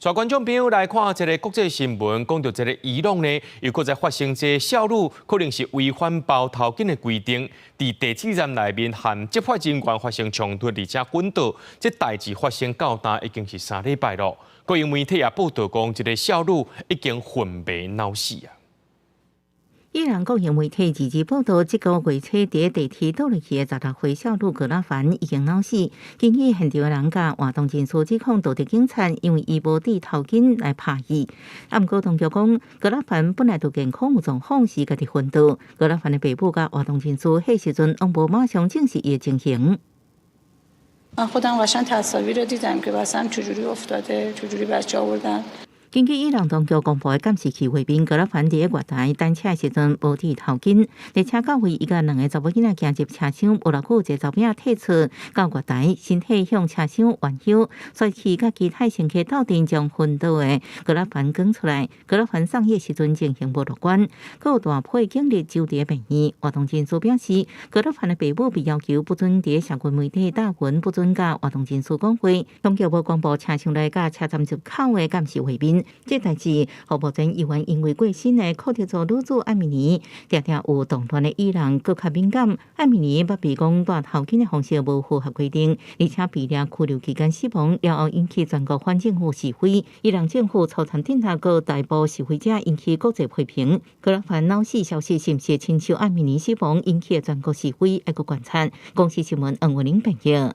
帶觀眾朋友來看這个國際新聞，講著這个伊朗呢，又閣再發生這个少女可能是違反包頭巾的規定，佇地鐵站內面和執法人員發生衝突，而且昏倒。這代誌發生到今已經是3禮拜囉。國營媒體也報導講，這个少女已經昏迷腦死啊。伊朗國營媒體二二報導，這个月初佇地鐵倒落去的16歲少女格拉凡已經腦死。根據現場的人佮活動人士指控道德警察，因為伊無戴頭巾來拍伊。啊，毋過當局講，格拉凡本來就健康有狀況，是家己昏倒。格拉凡的爸母佮活動人士彼時陣攏無馬上證實伊的情形。 من خودم قشنگ تصاویر رو دیدم که اصلا چجوری افتاده، چجوری بچه آوردن。根據伊朗當局公布的監視器畫面，格拉凡佇月台等車的時陣無戴頭巾，列車到位，伊佮兩个查某囡仔行入車廂，無偌久，一个查某囝退出到月台，身體向車廂彎腰，摔去佮其他乘客鬥陣將昏倒的格拉凡捲出來。格拉凡送醫時陣情形無樂觀，閣有大批警力駐佇病院。活動人士表示，格拉凡的爸母被要求不准佇社群媒體貼文，不准佮活動人士講話。當局無公布車廂內佮車站入口的監視畫面。這代誌，予目前猶原因為過身的庫德族女子艾米尼，定定有動亂的伊朗閣較敏感。艾米尼捌被講戴頭巾的方式無符合規定，而且被掠拘留期間死亡了後，引起全國反政府示威。伊朗政府初參鎮壓閣逮捕示威者，引起國際批評。格拉凡腦死消息是毋是親像艾米尼死亡引起的全國示威，猶閣觀察。公視新聞黃文玲編譯。